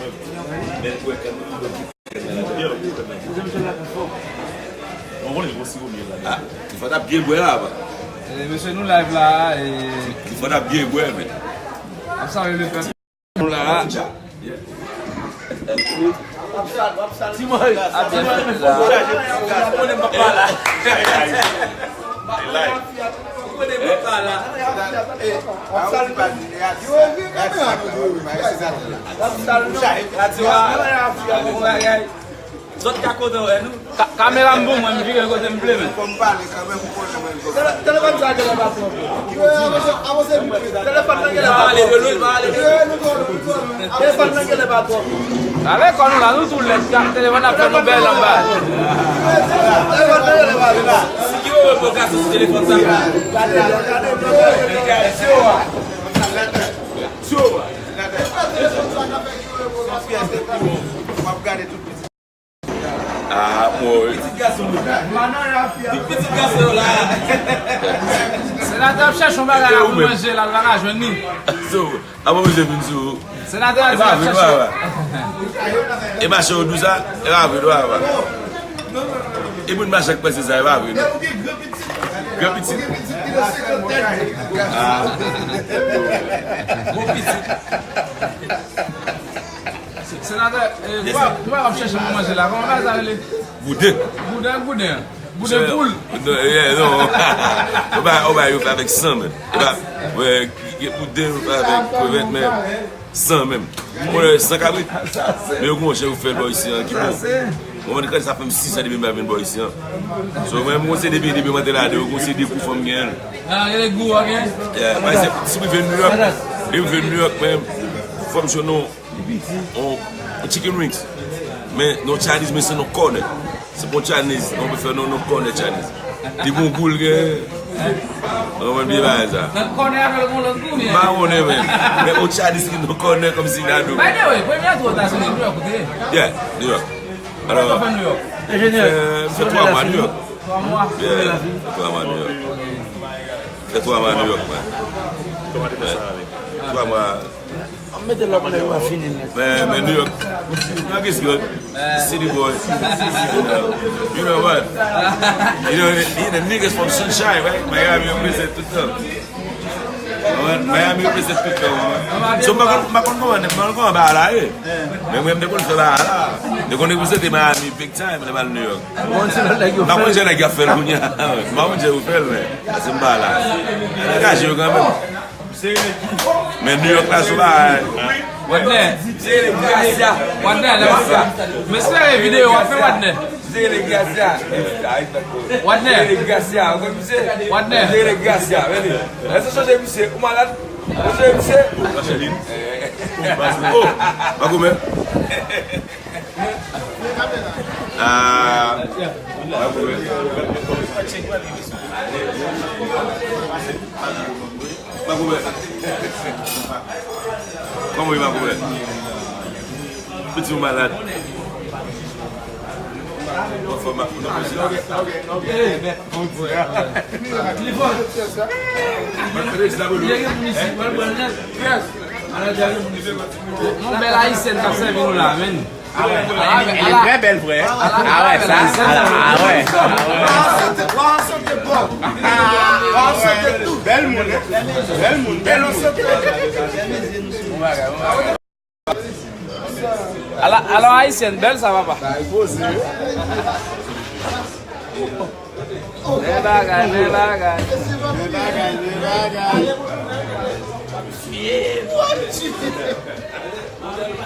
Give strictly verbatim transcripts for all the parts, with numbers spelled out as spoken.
kanmenm. Men pou wè kanmenm. Mwen konnen l gon siwo myèl ladan. Ah, Clifford ap byen bwè la, apa. Eh, mesye, nou live la, eh. Clifford ap byen bwè, men. Ap salye le pèp. Nou la. Ti Moyiz ap byen fèt la. Ou konnen m pa la. Ou konnen m pa la. Zòt ka kote w wè nou. Ka- Kamera m pou mwen, m vire kote m vle, men. Fò m pale kanmenm, ou konnen mwen. Tele- Telefòn sa genlè pa twò bon. Telefòn nan genlè pa twò bon. Telefòn nan genlè pa twò bon. Ale kò nou la, nou tou lèd, ka- telefòn ap fè nou bèl anba. Telefòn nan genlè pa twò bon. Si ki wè wè pwokasyon sou telefòn sa. Gade, gade, gade. M ap gade tout pitit. Ah, mwen. Pitit gason yo. Tout pitit gason yo la. Senatè ap chèche yon bagay la pou manje la, l pa ka jwenn li. So, avan misye vin sou. Senatè ap chèche. E mache ou dou sa? E pa vre, non, apa. E moun mache ak pèse sa, e pa vre, non. Gran pitit. Ah. Bon pitit. Senatè, eh, nou pa, nou pa ap chèche pou manje la. Kòman bagay sa rele? Bouden. Bouden, bouden. Bouden poul. Non, yeah, non. Ou pa, ou pa yo fè avèk san, men. E pa, wè, bouden yo fè avèk krevèt, men san menm. Ou konnen san kabrit. Men yo gon jan yo fè l bò isi an ki bon. Mwen, mwen, sa fè m sis an depi m pa vin bò isi an. So, mwen, mwen, se depi, depi mwen te la, de, yo gon se de kou fò m genyen l. Ah, gen de gou, ok? Yeah, pa egzanp, si m rive New York, depi m rive New York, men, fò m jwenn yon On, on chicken wings. Men non Chinese, men se non corner. Se pa Chinese, non, pou fè non, non corner Chinese. Li bon gou l gen. Mwen mwen byen bagay sa. Nan corner avè l bon lòt gou, men. M pa konnen, men. Men on Chinese ki non corner kòmsi la dou. By the way, premye tou Etazini, New York ou te ye? Yeah, New York. Alò, mwen fè New York. Enjenyè, m fè twa mwa New York. Twa mwa? Yeah, fè twa mwa New York. Fè twa mwa New York, man. Twa mwa. An mete lòt nèg yo a fini nèt. Men, men New York, New York is good. City boy. You know what? You know, you know, niggas from Sunshine, right? Miami represent tout tan. Miami represent tout tan. So, m pa konn, m pa konn kòman, m pa konn kòman ba la ye. Men mwen, m te konn fè ba la. M te konn represent Miami big time, lè m al New York. M pa konn jan nèg yo ap fè l kounye a. M pa konn jan yo fè l, men. Pase m ba la. Angaje yo kanmenm. Men New York la sou bagay. Wadner. Wadner, lè w ap fè. M espere videyo w ap fè, Wadner. Wadner. Wadner. Oh, pa goumen. Ah. Magoumè. Kòman w ye, Magoumè? Piti ou malad? Ou anfòm, Magoumè? Yon bèl ayisyèn k ap sèvi nou la, men. Ah ouais, il est très belle, frère. Ah ouais, ça, ah ouais. Bèl moun, hein? Bèl moun, bèl moun. Ala, ala ayisyèn, bèl sa, papa. Bèl bagay, bèl bagay. Bèl bagay, bèl bagay.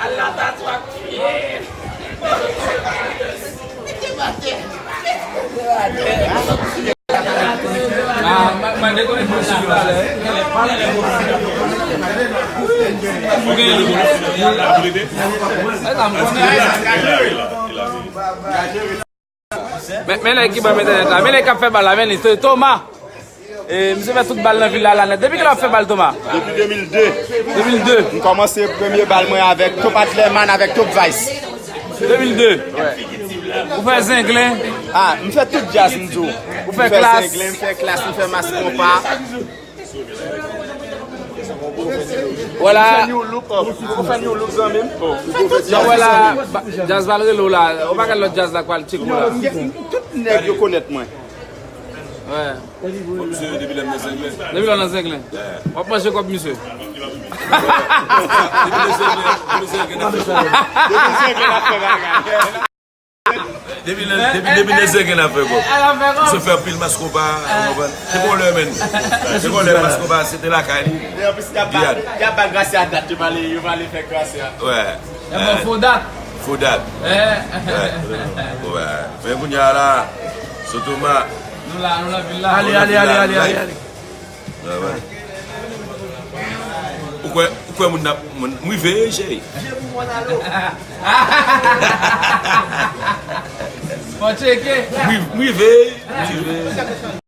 Al la tatwa kriye. Men, men nèg ki ban m entènèt la. Men nèg k ap fè bal la, men li, se Thomas. E, misye fè tout bal nan vil la, la nèt. Depi kilè w ap fè bal, Thomas? Depi de mil de. De mil de. M kòmanse premye bal mwen avèk Top Atleman, avèk Top Vice. De mil de. Wè. Ou fè zenglen? Ah, m fè tout djaz, m di w. Ou fè klas? M fè zenglen, m fè klas, m fè mas konpa. Vwala. Ou fè new look, ou fè new look, zanmi m. Donk vwala, ba- djaz pa l rele w la. Ou pa gad lòt djaz la k pral tcheke w la. Tout nèg yo konèt mwen. Wè. Bon, misye, depi lè m nan Zenglen. Depi lè w nan Zenglen. W ap manje kòb misye. Depi lè Zenglen, depi Zenglen ap fè bagay. Depi lè, depi, depi lè Zenglen ap fè kòb. Misye fè anpil mas konpa, ou konprann? Se bon lè, menn. Se bon lè mas konpa, se te lakay li. Giyad. Y ap ba Gracia dat, yo pale, yo pale fè Gracia. Wè. Fo dat. Fo dat. Wè. Men kounye a la, Sotoma. Nou la, nou la vil la. Ale, ale, ale, ale, ale, ale. Ou kwè, ou kwè moun nan, moun, m rive, cheri. Fò tcheke. M rive, m rive.